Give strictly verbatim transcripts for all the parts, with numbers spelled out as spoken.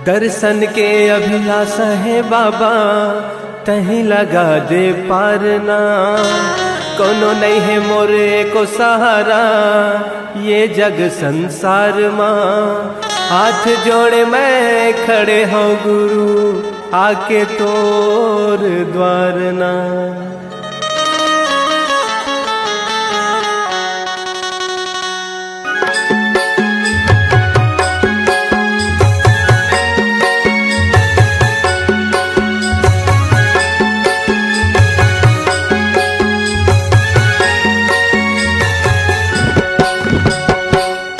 दर्शन के अभिलाषा हे बाबा, तहीं लगा दे पार ना। कोनो नइ हे मोर एको सहारा, ये जग संसार मा। हाथ जोड़े मैं खड़े हौं गुरु, आके तोर द्वार ना।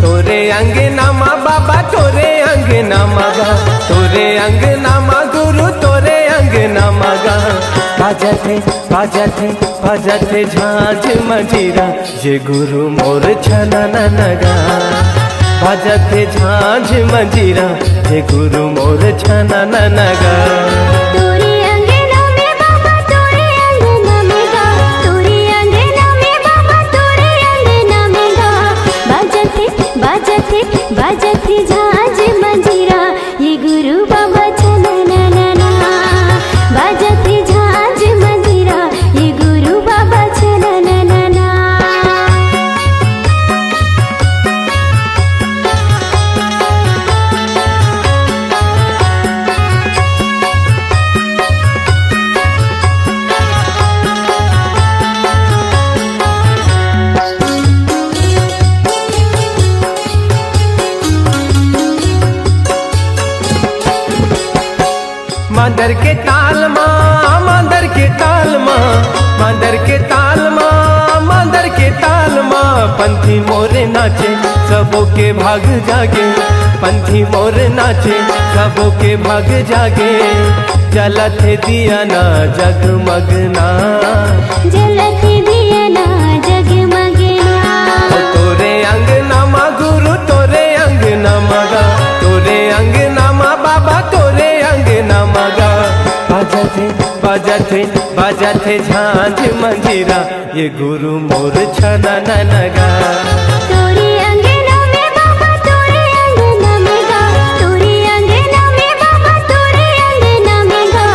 तोरे अंगना मा बाबा, तोरे अंगना मा गा, तोरे अंगना मा गुरु, तोरे अंगना मा गा। बाजत हे, बाजत हे, बाजत हे झांझ मंजीरा, ये गुरु मोर छनन गा। बाजत हे झांझ मंजीरा, ये गुरु मोर छनन गा। तोरे अंगना में बाबा, तोरे अंगना में गा, तोरे अंगना में बाबा, तोरे अंगना में गा। बाजत हे, बाजत हे, बाजत हे झांझ मंजीरा, ये गुरु बाबा छननना। बाजत हे झांझ मंजीरा, ये गुरु बाबा छननना। मांदर के ताल मा, मांदर के ताल मा, मांदर के ताल मा, मांदर के ताल मा, पंथी मोर नाचे, सबो के भाग जागे। पंथी मोर नाचे, सबो के भाग जागे। जलत हे दिया ना जगमग ना, जलत हे दिया ना जगमग ना। ओ तोरे अंगना मा गुरु, तोरे अंगना मा गा, तोरे अंगना मा बाबा, तोरे अंगना मा गा। बाजत हे, बाजत हे, बाजत हे झांझ मंजीरा, ये गुरु मोर छननन गा। तोरे अंगना में बाबा, तोरे अंगना में गा, तोरे अंगना में बाबा, तोरे अंगना में गा।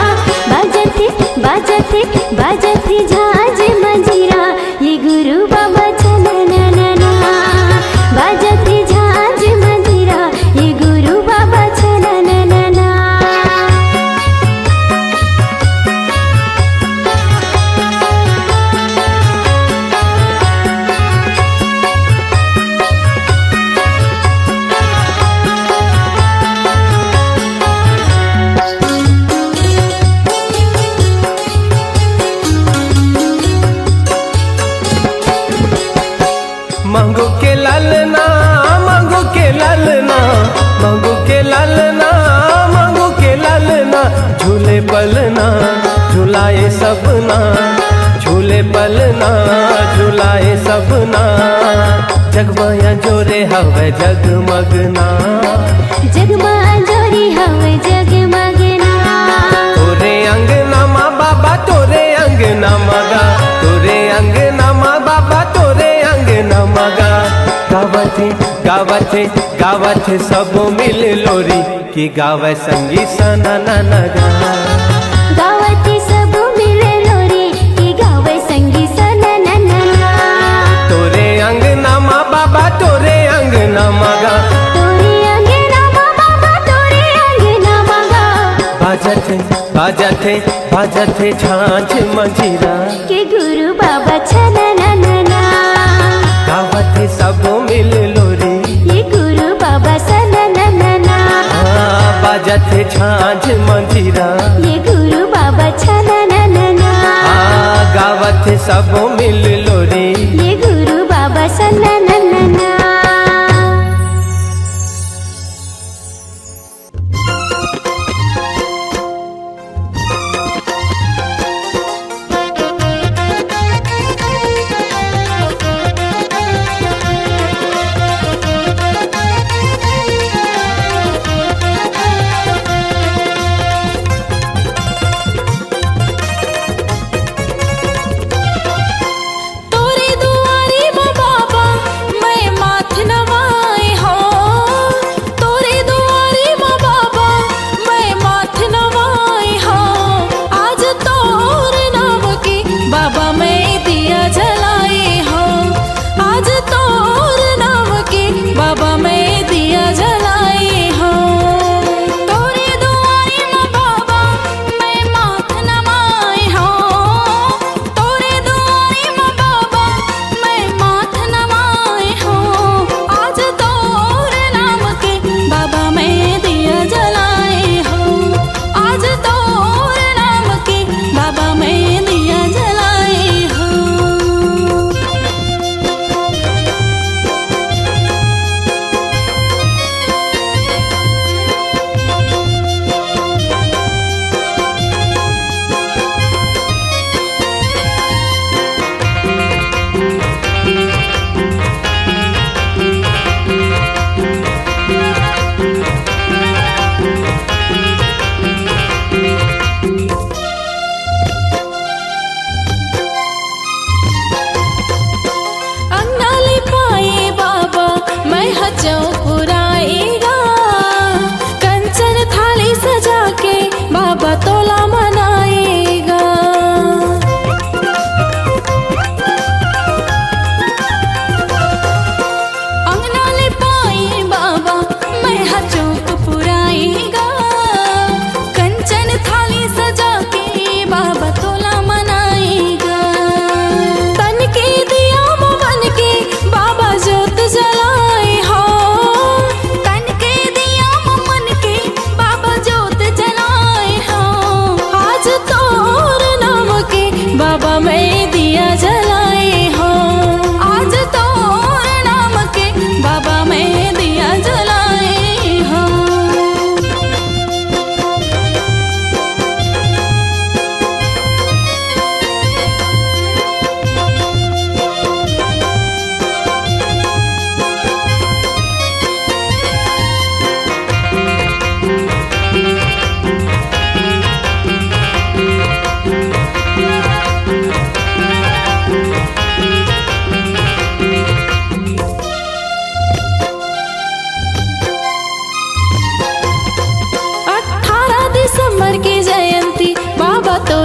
बाजत हे, बाजत हे, बाजत हे झांझ मंजीरा, ये गुरु बाबा छननना। बाजत हे झांझ मंजीरा, ये गुरु बाबा छननना। मांगू के लालना, मांगू के लालना, मांगू के लालना, मांगू के लालना, झूले पलना, झुलाए सबना, झूले पलना, झुलाए सबना। जगमा अंजोरे हवे जगमगना, जगमा अंजोरे हवे जगमगना। तोरे अंगना मा बाबा, तोरे अंगना मा गा, तोरे अंगना मा बाबा, तोरे अंगना मा गा। गावत हे, गावत हे, गावत हे सबो मिल लोरी, कि गावय संगी सननन गा। गावत हे सबो मिल लोरी, कि गावय संगी सननन गा। तोरे अंगना मा बाबा, तोरे अंगना मा गा। तोरे अंगना मा बाबा, तोरे अंगना मा गा। बाजत हे, बाजत हे, बाजत हे झांझ मंजीरा, के गुरु बाबा छननना। गावत हे सबो मिल लोरी, ये गुरु बाबा सननना। हाँ, बाजत हे झांझ मंजीरा, ये गुरु बाबा छननना। हाँ, गावत हे सबो मिल लोरी, ये गुरु बाबा सननना। तोरे दुआरी म बाबा,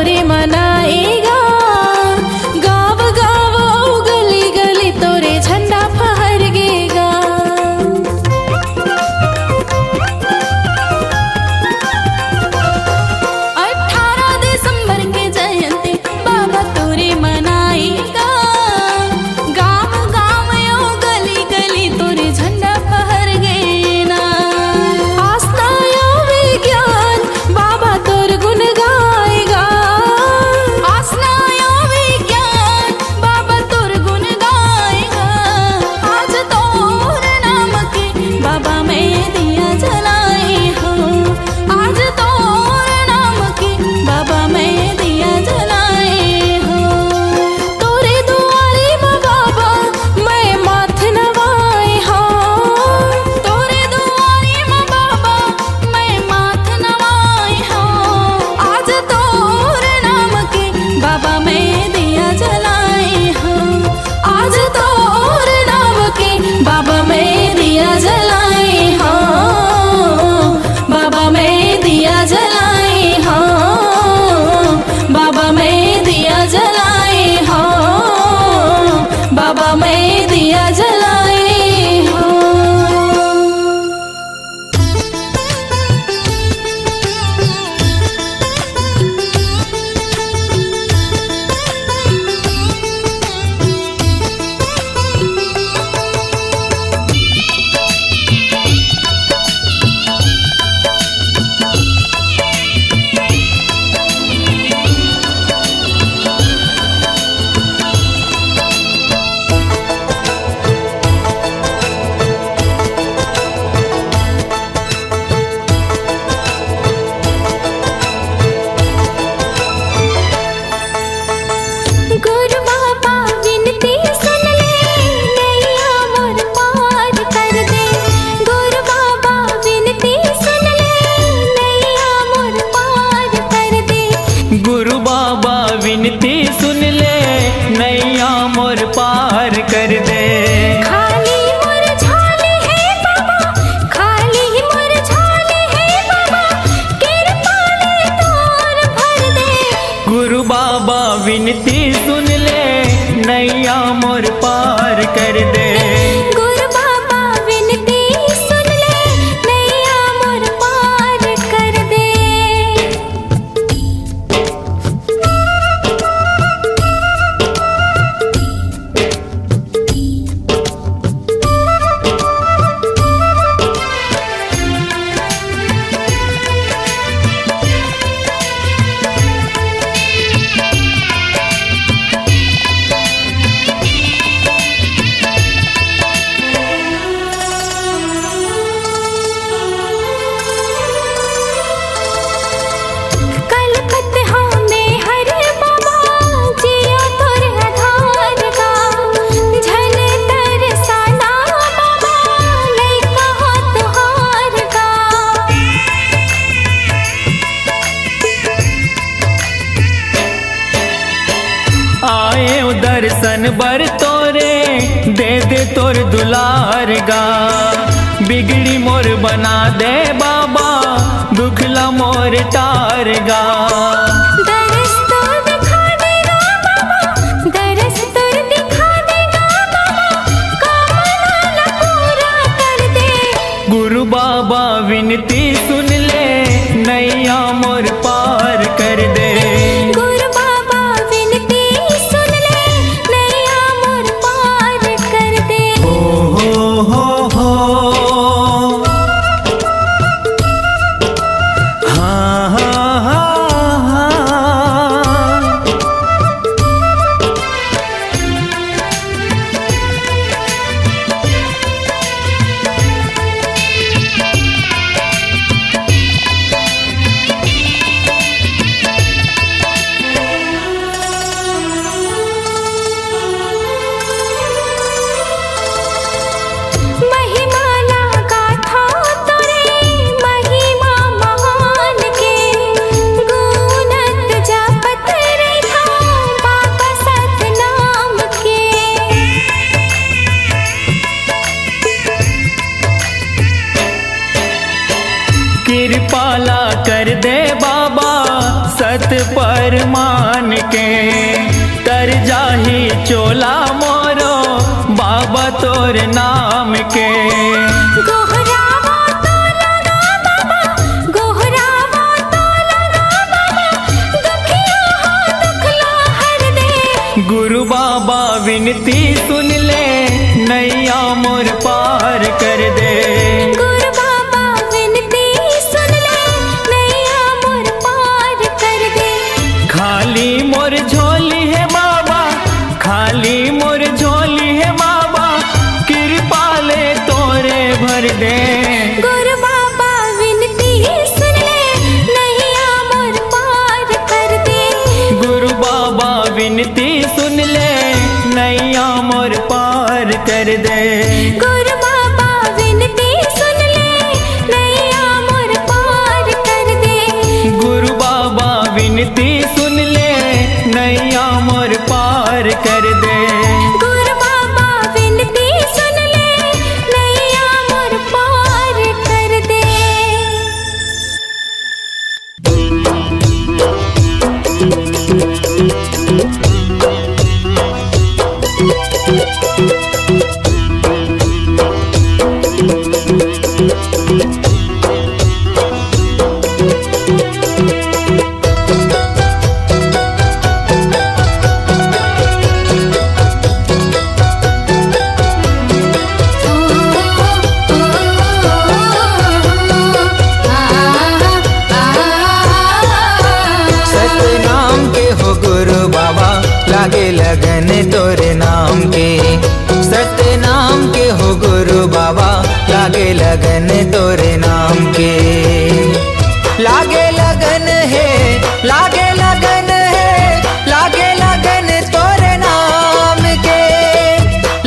तोरे मनाएगा, गाँव गाँव अउ गली गली तोरे झंडा फहर गेगा। अठारह दिसंबर के जयंती बाबा तोरे मनाएगा, गाँव गाँव अउ गली गली तोरे झंडा फहर गेना। आस्था अउ विज्ञान बाबा तोर गुण गाएगा। आस्था अउ विज्ञान बाबा तोर गुण गाएगा। आज तोर नाम के बाबा मैं दिया जलाए हँव। आज तोर नाम के बाबा मैं दिया जलाए हँव। तोरे दुआरी म बाबा मैं माथ नवाए हँव। तोरे दुआरी म बाबा मैं माथ नवाए हँव। आज तोर नाम के बाबा मैं दिया जलाए हँव। आज तोर नाम के बाबा मैं दिया जलाए हँव। बाबा मैं दिया जलाए हँव। बाबा मैं दिया जलाए हँव। बाबा मैं दिया जलाए हँव। गुरु बाबा विनती सुन ले, नैया मोर पार कर दे। गुरु बाबा विनती सुन ले, नैया मोर पार कर दे। गुरु बाबा विनती सुन ले, नैया मोर पार कर दे। खाली मोर झोली हे बाबा, खाली मोर झोली हे बाबा, किरपा ले तोर भर दे। गुरु बाबा विनती सुन ले, नैया मोर पार कर दे। गुरु बाबा विनती सुन ले, नैया मोर पार कर दे। कलपत हँव मैं हर बाबा, जिया तोर आधार गा। झन तरसाना बाबा, लइका हँव तुँहर गा। आएँव दर्शन बर तोरे, दे दे तोर दुलार गा। बिगड़ी मोर बना दे बाबा, दुख ला मोर टार गा। दरस तोर दिखा दे गा बाबा, दरस तोर दिखा दे गा बाबा, कामना ला पूरा कर दे। गुरु बाबा विनती सुन ले, नैया मोर पार कर दे। गुरु बाबा विनती सुन ले, नैया मोर पार कर दे। हो, हो, हो, हो। हाँ, हाँ, हाँ, हाँ। मान के, तर जाही चोला मोरो बाबा तोर नाम के। गोहरावा तो लगा बाबा, गोहरावा तो लगा बाबा, दुखिया हो दुख ला हर दे। गुरु बाबा विनती सुन ले, नैया मोर पार कर दे। गुरु बाबा विनती सुन ले, नैया मोर पार कर दे। खाली मोर झोली हे बाबा, खाली मोर झोली हे बाबा, कृपा ले तोरे भर दे। गुरु बाबा विनती सुन ले, नैया मोर पार कर दे। गुरु बाबा विनती सुन ले, नैया मोर पार कर दे। गुरु बाबा विनती सुन ले, नैया मोर पार कर दे। गुरु बाबा विनती सुन ले, नैया मोर पार कर दे। गुरु बाबा विनती सुन ले, नैया मोर पार कर दे। सतनाम के हो गुरु बाबा, लागे लगन तोरे नाम के। सतनाम के हो गुरु बाबा, लागे लगन तोरे नाम के। लागे लगन हे, लागे लगन हे, लागे लगन तोरे नाम के।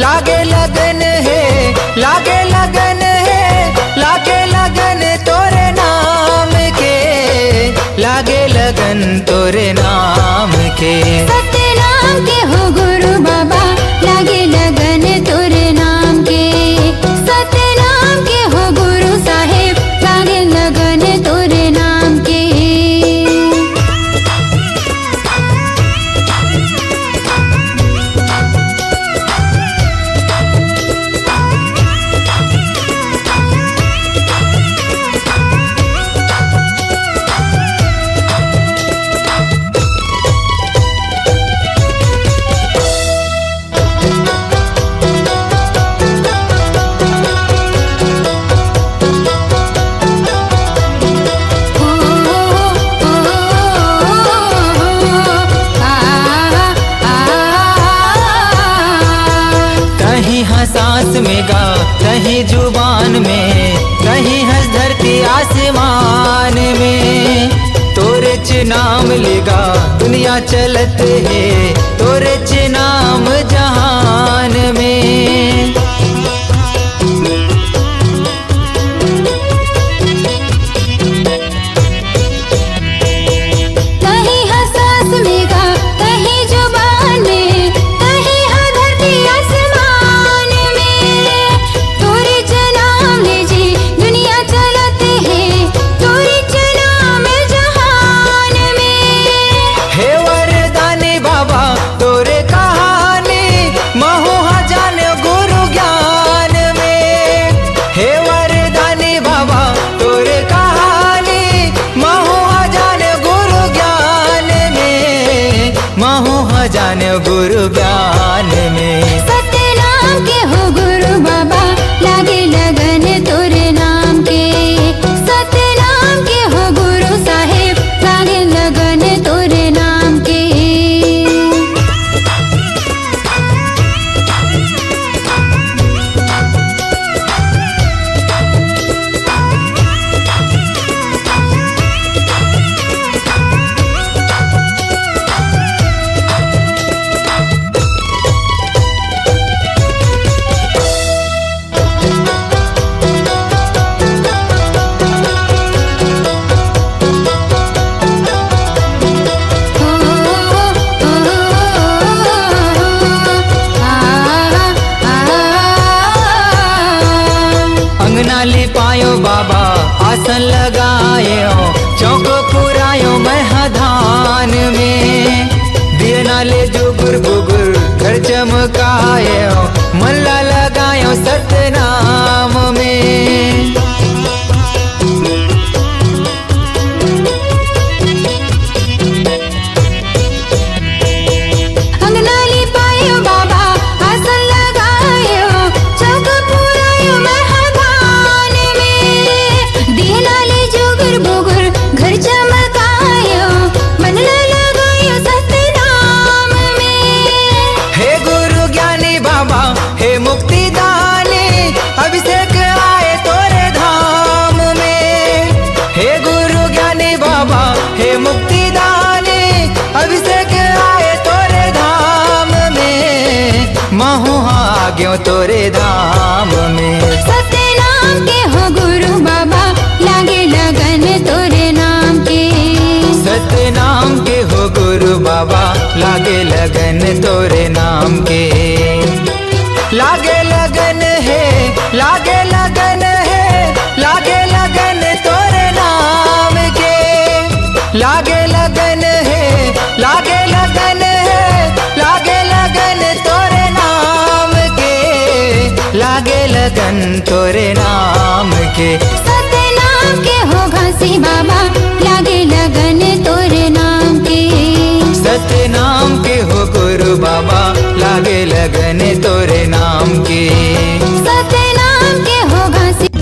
लागे लगन हे, लागे लगन हे, लागे लगन तोरे नाम के। लागे लगन तोरे नाम के। सतनाम के हो गुरु बाबा, लागे लगन तोरे नाम के। सतनाम के हो गुरु साहेब, लागे लगन तोरे नाम के। कहीं ह सांस में गा, कहीं जुबान में, कहीं हंस धरती आसमान में। तोरेच नाम लेगा दुनिया चलत हे, तोरेच नाम जहान में। कहीं ह सांस में गा, कहीं जुबान में, कहीं ह धरती आसमान में। तोरेच नाम ले जी दुनिया चलत हे, तोरेच नाम जहान में। हे वरदानी बाबा तोरे कहानी, महू ह जान गुरु ज्ञान में। हे वरदानी बाबा तोरे कहानी, महू ह जान गुरु ज्ञान में, महू ह जान गुरु ज्ञान में। सतनाम के हो गुरु बाबा, लागे लगन तोरे नाम के। सतनाम के हो गुरु साहेब, लागे लगन तोरे नाम के। अंगना लिपायो बाबा, आसन लगायो, चौक पुरायो मैं ह धान में। बुगुर घर चमकायो, मन ला लगायो सतनाम में। अंगना लिपायो बाबा, आसन लगायो, चौक पुरायो महाधान में। दीना ले जुगुर बुगुर घर चमकायो, मन ला लगायो सतनाम में। हे गुरु ज्ञानी बाबा, हे मुक्ति दानी, अभिषेक आए तोरे धाम में। हे गुरु ज्ञानी बाबा, हे मुक्ति दानी, अभिषेक आए तोरे धाम में। महू आ गयो तोरे धाम में। सतनाम के हो गुरु बाबा, लागे लगन तोरे नाम के। सतनाम के हो गुरु बाबा, लागे लगन तोरे नाम के। लागे लगन हे, लागे लगन हे, लागे लगन तोरे नाम के। लागे लगन हे, लागे लगन हे, लागे लगन तोरे नाम के। लागे लगन तोरे नाम के। सतनाम के हो घासी बाबा, लागे लगन तोरे नाम के। सतनाम के हो गुरु बाबा, लागे लगन तोरे नाम के। सतनाम के हो घासी।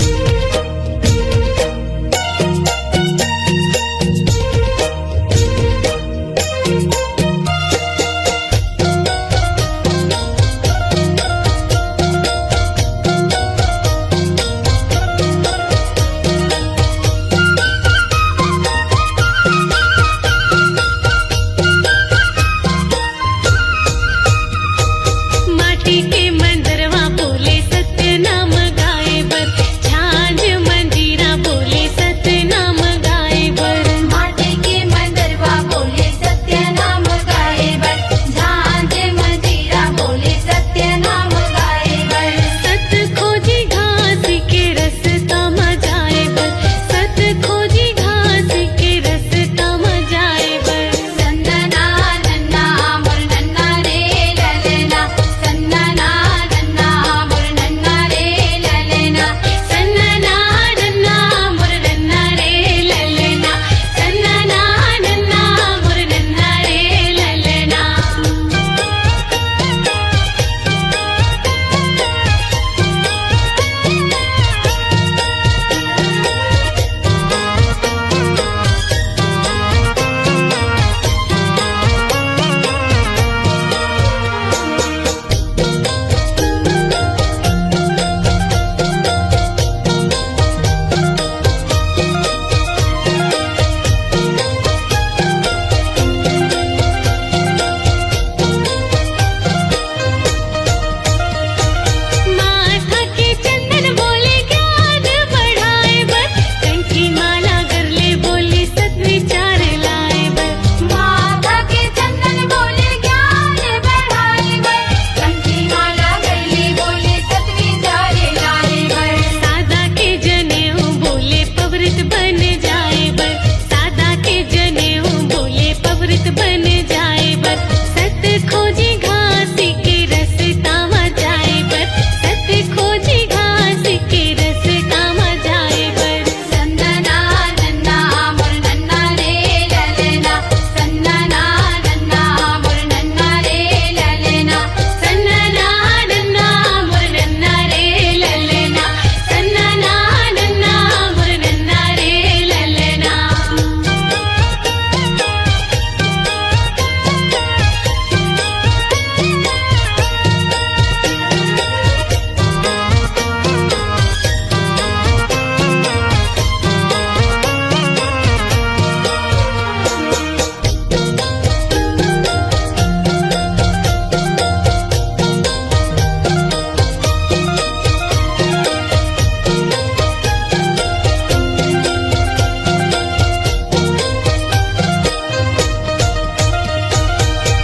माटी के मंदरवा बोले सतनाम गाए बर, झांझ मंजीरा बोले सतनाम गाए बर। माटी के मंदरवा बोले सतनाम गाए बर, झांझ मंजीरा बोले सतनाम गाए बर। सत खोजी घास के रस्ता म जाए बर, सत खोजी घास के रस्ता म जाए बर। माथा के चंदन बोले ज्ञान बढ़ाए बर, कंठी माला गरले बोले सत विचार लाए बर। माथा के चंदन बोले ज्ञान बढ़ाए बर, कंठी माला गरले बोले सत विचार लाए बर। सादा के जनेऊ बोले पवित्र बन जाए बर, सादा के जनेऊ बोले पवित्र बन जाए बर। सत खोजी घास के रस्ता म जाए बर, सत खोजी घास के रस्ता म जाए बर।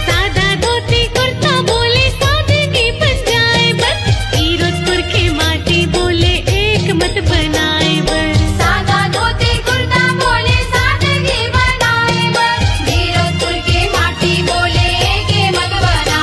सादा धोती कुर्ता बोले सादगी बन जाए बर, हीरोपुर के माटी बोले एक मत बनाए बर। सादा धोती कुर्ता बोले सादगी बनाए बर, हीरोपुर के माटी बोले एक मत बनाए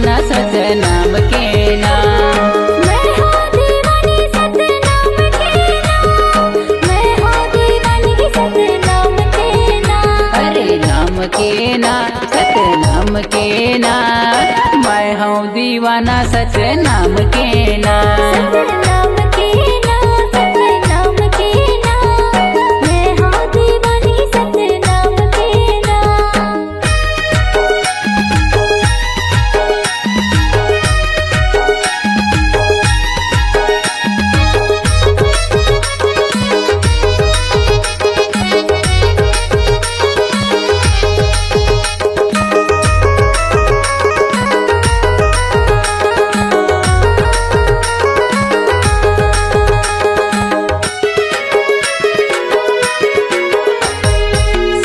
ना सतनाम के ना। मैं हो दीवानी सतनाम के ना। मैं हो दीवानी सतनाम के ना। अरे नाम के ना, सतनाम के ना। मैं हूँ दीवाना सतनाम के ना। सतनाम के ना, सतनाम के ना। मैं हूँ दीवानी सतनाम के ना।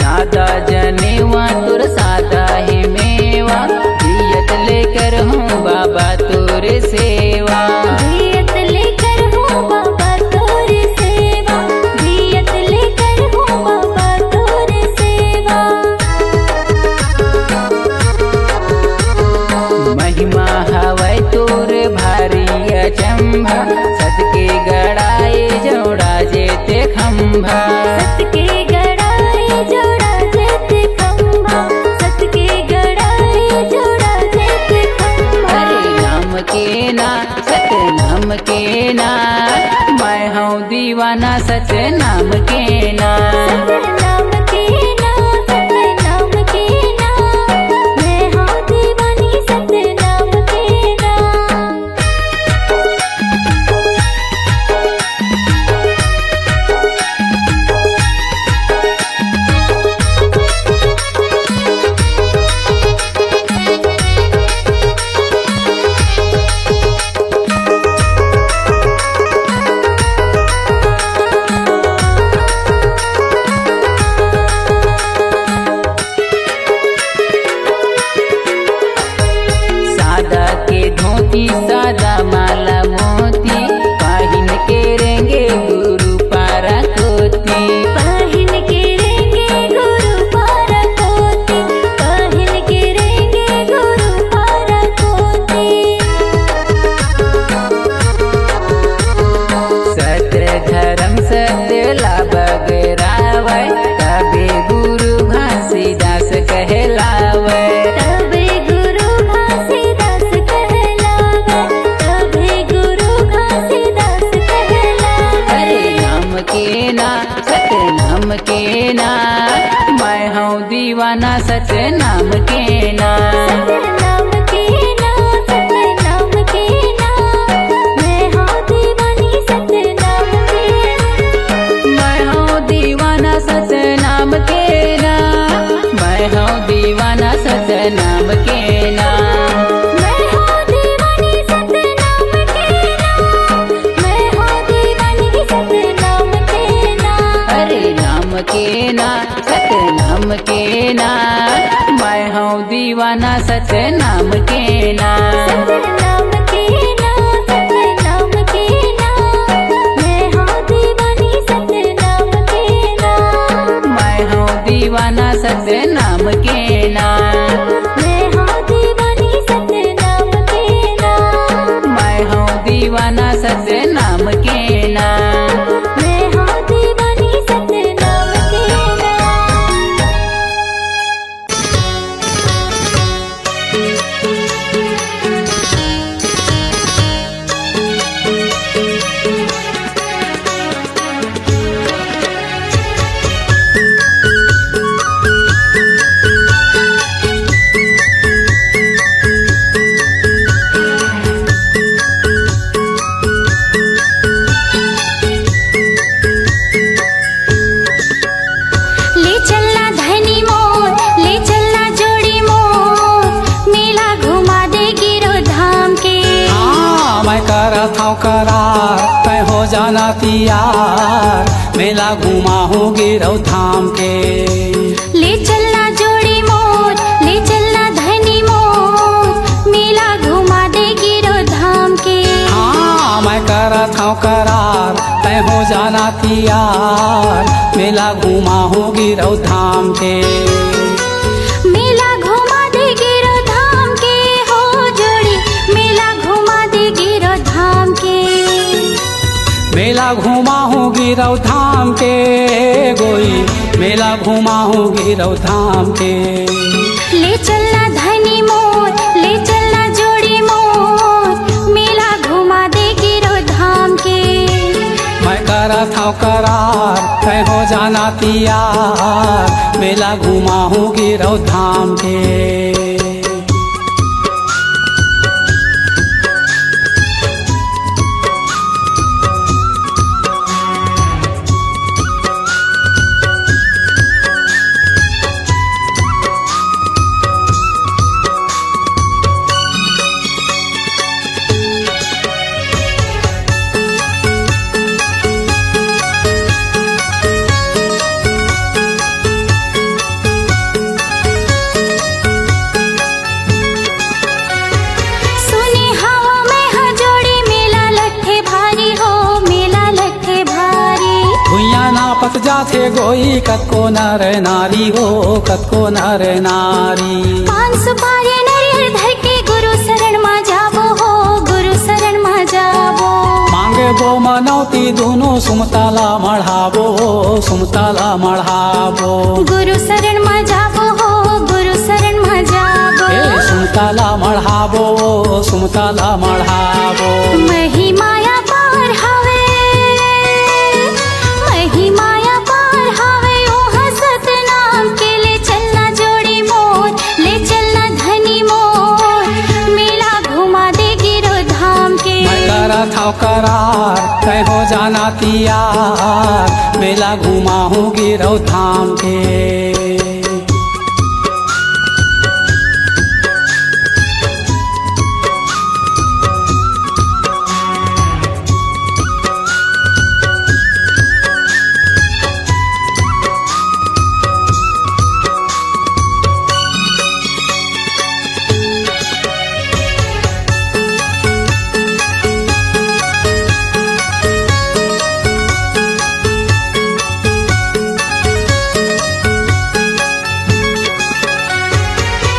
सादा जनेवा तोर सादा हे मेवा, जियत ले करहूँ बाबा तोर सेवा। जियत ले करहूँ बाबा तोर सेवा, जियत ले करहूँ बाबा तोर सेवा। महिमा हवय तोर भारी अचंभा, सत के गड़ाए जोड़ा जेते खंभा। सत के गड़ाए जोड़ा जेते खंभा, सत के गड़ाए जोड़ा जेते खंभा। अरे नाम के ना, सतनाम के ना, मैं हूँ दीवाना सतनाम के ना। सतनाम के ना, सतनाम के ना, मैं हूँ दीवानी सतनाम के ना। सादा के धोती, सादा माला मोती, पहिन के रेंगे गुरु पारा कोती। पहिन के रेंगे गुरु पारा कोती, पहिन के रेंगे गुरु पारा कोती। सत्य धर्म सत्य ला बगरावय, तबे गुरु घासीदास कहलावय। तबे गुरु घासीदास कहलावय, तबे गुरु घासीदास कहलावय। अरे नाम के ना, सतनाम के ना, मैं हूँ दीवाना सतनाम के ना। सतनाम के ना, सतनाम के ना, मैं हूँ दीवानी सतनाम के ना। मैं हूँ दीवाना सतनाम के ना, मैं हूँ दीवाना सतनाम के ना। मैं हूँ दीवानी सतनाम के ना, मैं हूँ दीवानी सतनाम के ना। अरे नाम के ना, सतनाम के ना, मैं हूँ दीवाना सतनाम के ना। सतनाम के ना, सतनाम के ना, मैं हूँ दीवानी सतनाम के ना। मैं हूँ दीवाना सतनाम के ना। मैं हूँ दीवानी सतनाम के ना। मैं हूँ दीवाना सतनाम के ना। मैं हूँ दीवानी सतनाम के ना। ले चलना धनी मोर, ले चलना जोड़ी मोर, मेला घुमा दे गिरो धाम के। हाँ, मैं करत हँव करार, तैं हो जाना तियार, मेला घुमाहूँ गिरो धाम के। ले चलना जोड़ी मोर, ले चलना धनी मोर, मेला घुमा दे गिरो धाम के। हाँ, मैं करत हँव करार, तैं हो जाना तियार, मेला घुमाहूँ गिरो धाम के। मेला घुमा दे गिरो धाम के, हो जो गिरौद धाम के गोई, मेला घुमाहूँ गिरौद धाम के। ले चलना धनी मोर, ले चलना जोड़ी मोर, मेला घुमा दे गिरौद धाम के। मैं करत हँव करार, तैं हो जाना तियार, मेला घुमाहूँ गिरौद धाम के। सुने हवँ मैं ह जोड़ी, मेला लगथे भारी हो, मेला लगथे भारी। भुइयाँ नापत जाथे गोई, कतको नर नारी हो, कतको नर नारी। पान सुपारी नरियर धर के गुरु शरण मा जाबो हो, गुरु शरण मा जाबो। मांगबो मनौती दूनों, सुमता ला मढ़ाबो, सुमता ला मढ़ाबो। गुरु शरण मा जाबो हो, गुरु शरण मा जाबो। ए, सुमता ला मढ़ाबो, सुमता ला मढ़ाबो। महिमा अपार हवे, महिमा अपार हवे, ओह सतनाम के। ले चलना जोड़ी मोर, ले चलना धनी मोर, मेला घुमा दे गिरौद धाम के। मैं करत हँव करार, तैं हो जाना तियार, मेला घुमाहूँ गिरौद धाम के।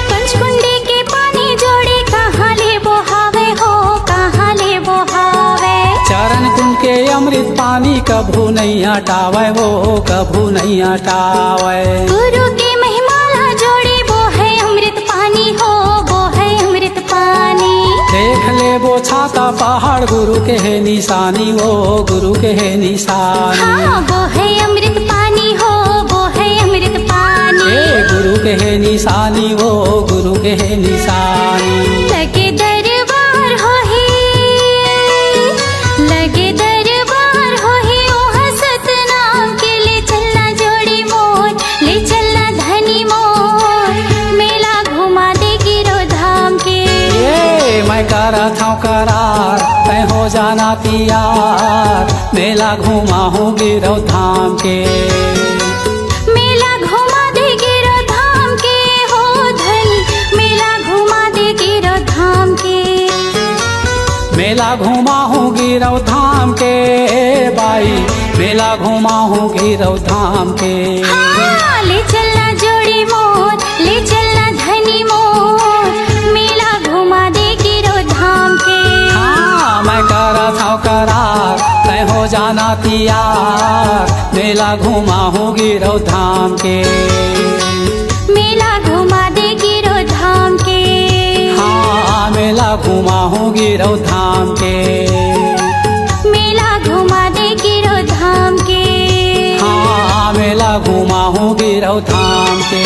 पंचकुंडी के पानी जोड़ी कहाँ ले बोहावे हो, कहाँ ले बोहावे। चरण कुंड के अमृत पानी कभू नइ अटावय हो, कभू नइ अटावय। गुरु के महिमा ला जोड़ी बोहे अमृत पानी हो, बोहे अमृत पानी। देख लेबो छाता पहाड़, गुरु के हे निशानी हो, गुरु के हे निशानी। हाँ, बोहे अमृत पानी हो, बोहे अमृत पानी। ए, गुरु के हे निशानी हो, गुरु के हे निशानी। लगे दरबार होही, लगे दरबार होही, ओह सतनाम के। ले चलना जोड़ी मोर, ले चलना धनी मोर, मेला घुमा दे गिरौद धाम के। ए, मैं करत हँव करार, तैं हो जाना तियार, मेला घुमाहूँ गिरौद धाम के। मेला घुमा दे गिरौद धाम के हो धनी, मेला घुमा दे गिरौद धाम के। मेला घुमाहूँ गिरौद धाम के बाई, मेला घुमाहूँ गिरौद धाम के। हाँ, ले चलना जोड़ी मोर, ले चलना धनी मोर, मेला घुमा दे गिरौद धाम के। हाँ, मैं करत हँव करार, तैं हो जाना तियार, मेला घुमाहूँ गिरौद धाम के। मेला घुमा दे गिरौद धाम के। हाँ, मेला घुमाहूँ गिरौद धाम के। मेला घुमा दे गिरौद धाम के। हाँ, मेला घुमाहूँ गिरौद धाम के।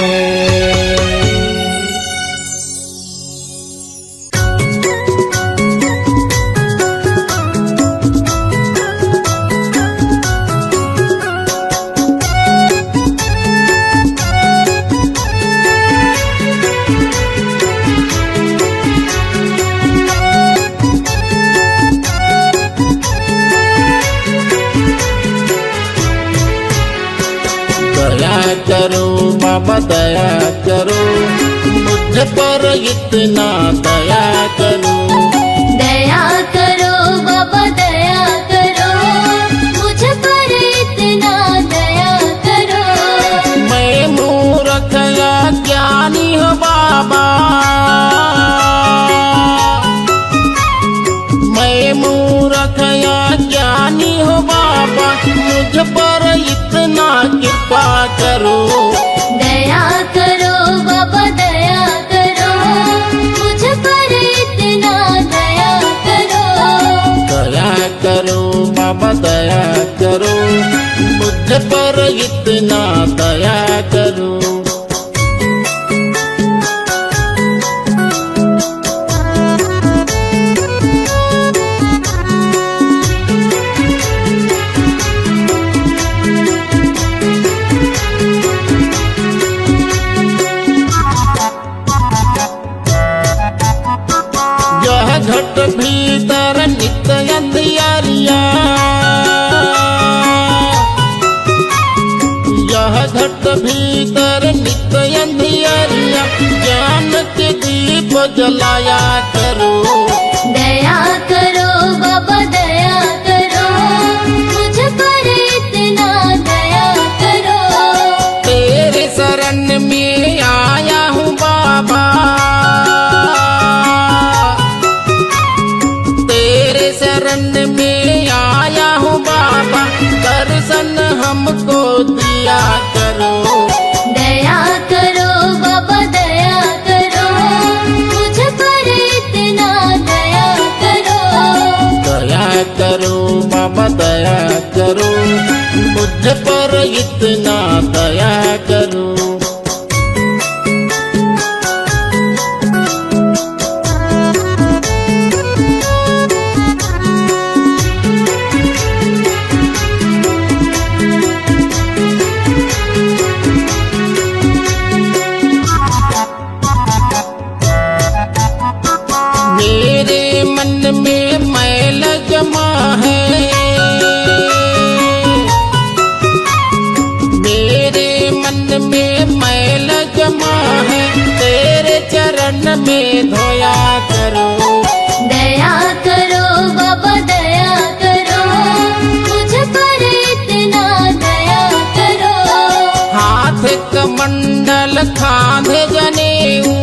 दया करो बाबा, दया करो, मुझ पर इतना दया करो। दया करो बाबा, दया करो, मुझ पर इतना दया करो। मैं मूर्ख अज्ञानी हँव बाबा, मैं मूर्ख अज्ञानी हँव बाबा, मुझ कृपा करो। दया करो बाबा, दया करो, मुझ पर इतना दया करो। दया करो बाबा, दया करो, मुझ पर इतना दया करो। यह घट भीतर नित्य अंधियारिया, यह घट भीतर नित्य अंधियारिया, ज्ञान के दीप जलाया करो। दया करो बाबा, दया करो, मुझ पर इतना दया करो। तेरे शरण में आया हूँ बाबा, तेरे शरण में आया हूँ बाबा, दर्शन हमको दिया करो। दया करो बाबा, दया करो, मुझ पर इतना दया करो। दया करो बाबा, दया करो, मुझ पर इतना दया करो। मेरे मन में मैल जमा है, मेरे मन में मैल जमा है, तेरे चरण में धोया करो। दया करो बाबा, दया करो, मुझ पर इतना दया करो। हाथ कमंडल खांधे जनेऊ,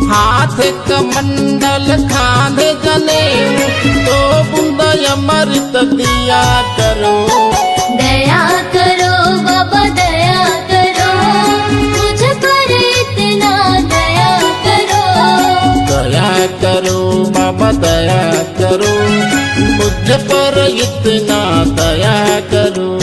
हाथ कमंडल खांधे जनेऊ, दो बूंद अमृत दिया करो। दया करो बाबा, दया करो, मुझ पर इतना दया करो। दया करो बाबा, दया करो, मुझ पर इतना दया करो।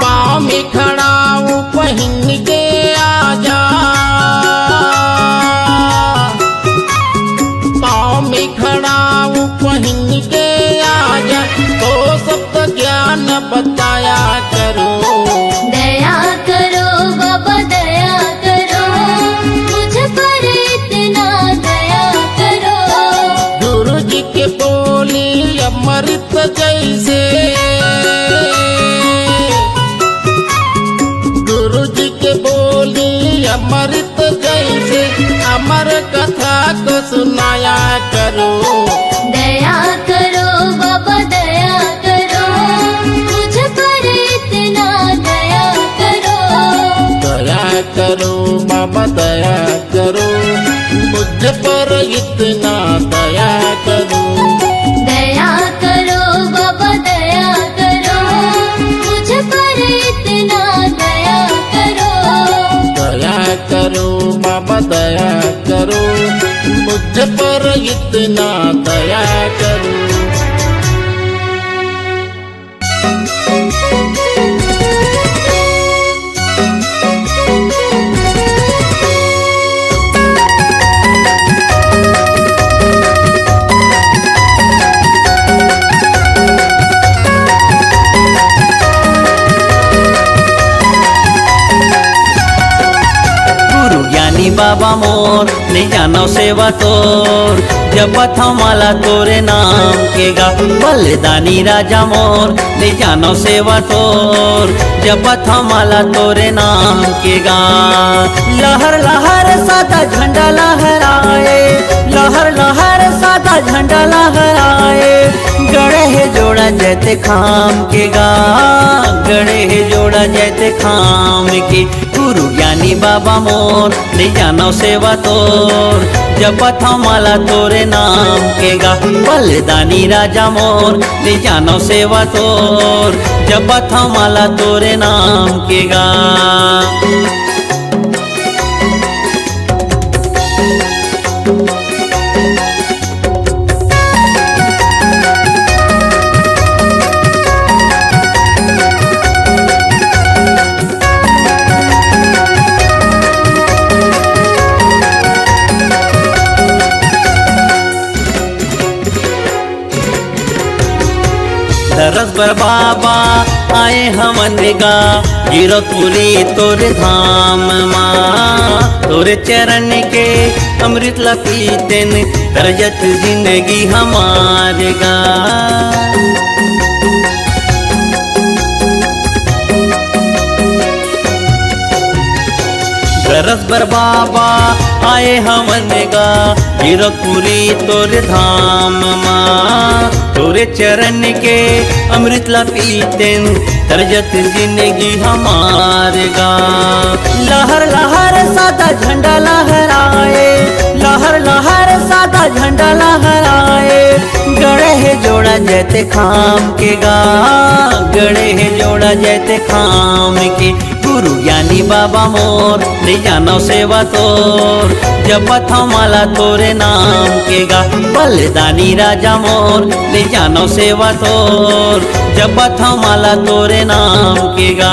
पाँव में खड़ा हूँ पहन के आजा, पाँव में खड़ा हूँ पहन के आजा, तो सब ज्ञान बताया करो। दया करो बाबा, दया करो, मुझ पर इतना दया करो। गुरु जी के बोली अमृत जैसे, गुरु जी के बोली अमृत जैसे, अमर कथा को सुनाया करो। दया करो बाबा, दया करो, मुझ पर इतना दया करो। दया करो बाबा, दया करो, मुझ पर इतना दया करो। दया करो बाबा, दया करो, मुझ पर इतना दया करो। दया करो बाबा, दया करो, मुझ पर इतना दया करो। गुरु ज्ञानी बाबा मोर, ले जानो सेवा तोर। जपत हंव माला तोरे नाम के गा, बलिदानी राजा मोर, ले जानव सेवा तोर। जपत हंव माला तोरे नाम के गा। लहर लहर सादा झंडा लहराए, लहर लहर सादा झंडा लहराए। गड़े हे जोड़ा जैते खाम के गा, गड़े हे जोड़ा जैते खाम के। गुरु ज्ञानी बाबा मोर, ले जानव सेवा तोर। जपत हंव माला तोरे नाम के गा, बलिदानी राजा मोर, ले जानव सेवा तोर। जपत हंव माला तोरे नाम के गा। दरस बर बाबा आए हवन गा, गिरपुरी तोर धाम मा। तोर चरण के अमृत ला पीतेन, तरजत जिंदगी हमार गा। दरस बर बाबा आए हवन गा, गिरपुरी तोर धाम मा। तोरे चरण के अमृत ला पीतेन, तरजत जिंदगी हमार गा। लहर लहर सादा झंडा लहराए, लहर लहर सादा झंडा लहराए। गड़े हे जोड़ा जैते खाम के गा, गड़े हे जोड़ा जैते खाम के। गुरु ज्ञानी बाबा मोर, ले जानव सेवा तोर। जपत हंव माला तोरे नाम के गा, बलिदानी राजा मोर, ले जानव सेवा तोर। जपत हंव माला तोरे नाम के गा।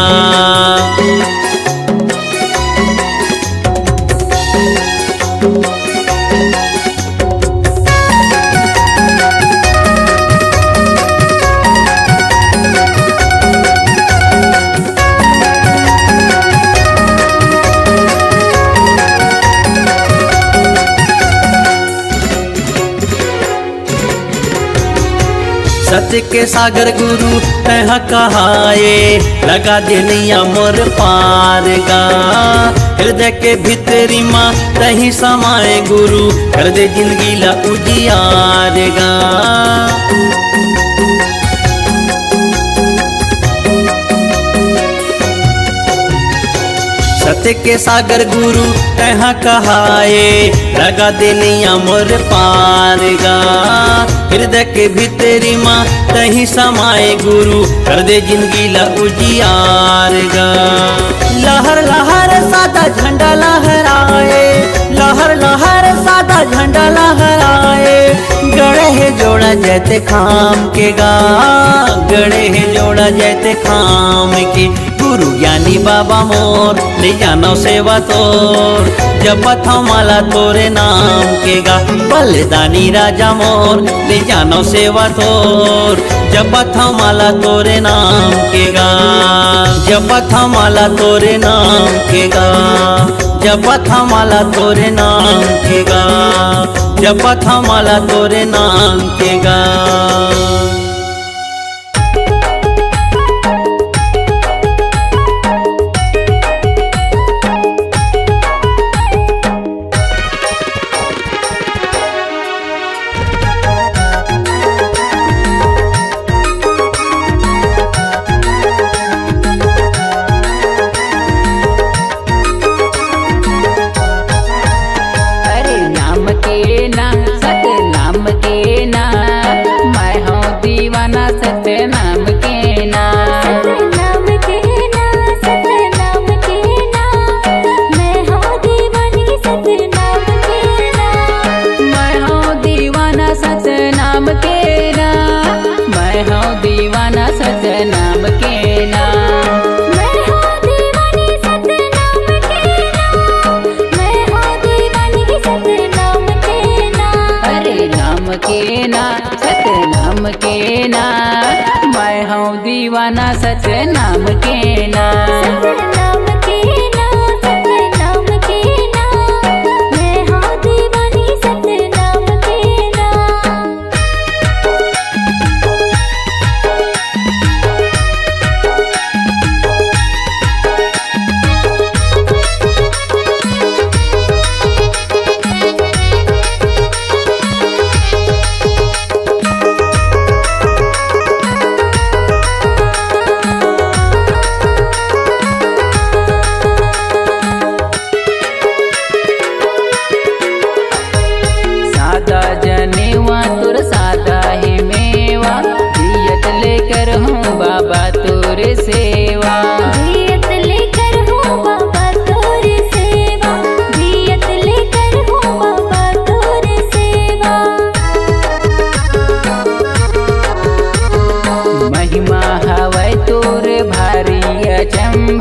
सत्य के सागर गुरु तैं हा कहाए, लगा दे नैया मोर पार गा। हृदय के भीतरी मा तहीं समाए गुरु, कर दे जिंदगी ला उजियार गा। सत्य के सागर गुरु तैं हा कहाए, लगा दे नैया मोर पार गा। हृदय के भीतरी मा तहीं समाए गुरु, कर दे जिंदगी ला उजियार गा। लहर लहर सादा झंडा लहराए, लहर लहर सादा झंडा लहराए। गड़े हे जोड़ा जैते खाम के गा, गड़े हे जोड़ा जैते खाम के। गुरु ज्ञानी बाबा मोर, ले जानव सेवा तोर। जपत हंव माला तोरे नाम के गा, बलिदानी राजा मोर, ले जानव सेवा तोर। जपत हंव माला तोरे नाम के गा, जपत हंव माला तोरे नाम के गा, जपत हंव माला तोरे नाम के गा, जपत हंव माला तोरे नाम के गा। अरे नाम के ना, सतनाम के ना, मैं हूँ दीवाना सतनाम के ना। सतनाम के ना, सतनाम के ना, मैं हूँ दीवानी सतनाम के ना। मैं हूँ दीवाना सतनाम के ना, मैं हूँ दीवाना सतनाम के ना। मैं हूँ दीवानी सतनाम के ना, मैं हूँ दीवानी सतनाम के ना। अरे नाम के ना, सतनाम के ना, मैं हूँ दीवाना सतनाम के ना। सतनाम के ना, सतनाम के ना, मैं हूँ दीवानी सतनाम के ना।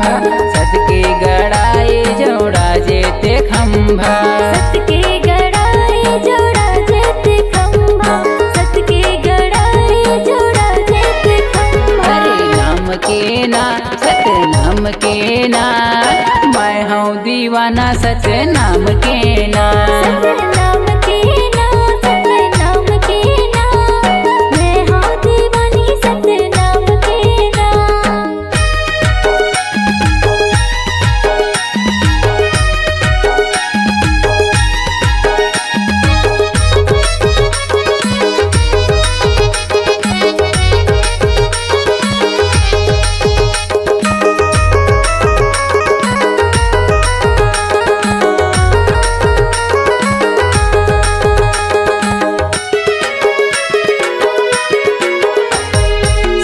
सत के गड़ाए जोड़ा जेते खंभा। सत के गड़ाए जोड़ा जेते खंभा। सत के गड़ाए जोड़ा जेते खंभा। अरे नाम के ना, सतनाम के ना, मैं हूँ दीवाना सतनाम के ना। सतनाम के ना, सतनाम के ना, मैं हूँ दीवानी सतनाम के ना।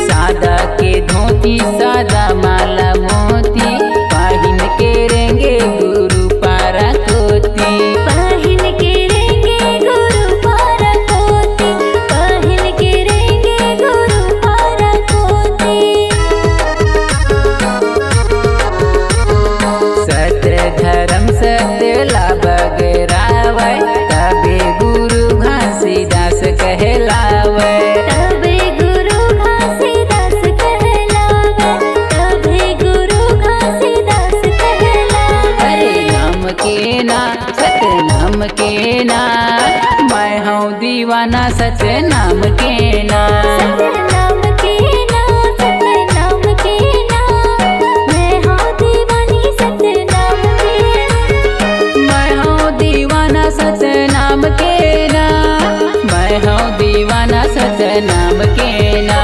सादा के धोती, सादा माला मोती, पहिन के रेंगे गुरु पारा कोती। पहिन के रेंगे गुरु पारा कोती, पहिन के रेंगे गुरु पारा कोती। सत धर्म सत ला बगरावय, तबे गुरु घासीदास कहलावय। तबे गुरु घासीदास कहलावय, तबे गुरु घासीदास कहलावय। अरे नाम के ना, सतनाम के ना, मैं हूँ दीवाना सतनाम के ना। सतनाम के ना, सतनाम के ना, मैं हूँ दीवानी सतनाम के ना। मैं हूँ दीवाना सतनाम के ना, मैं हूँ दीवाना सतनाम के ना।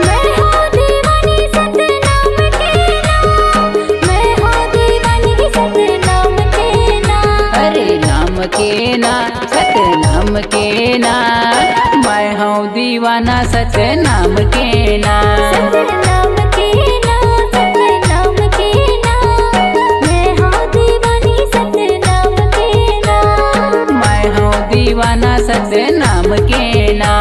मैं हूँ दीवानी सतनाम के ना, मैं हूँ दीवानी सतनाम के ना। अरे नाम के ना, सतनाम के ना, मैं हूँ दीवाना सतनाम के ना। सतनाम के ना, सतनाम के ना, मैं हूँ दीवानी सतनाम के ना। मैं हूँ दीवाना सतनाम के ना।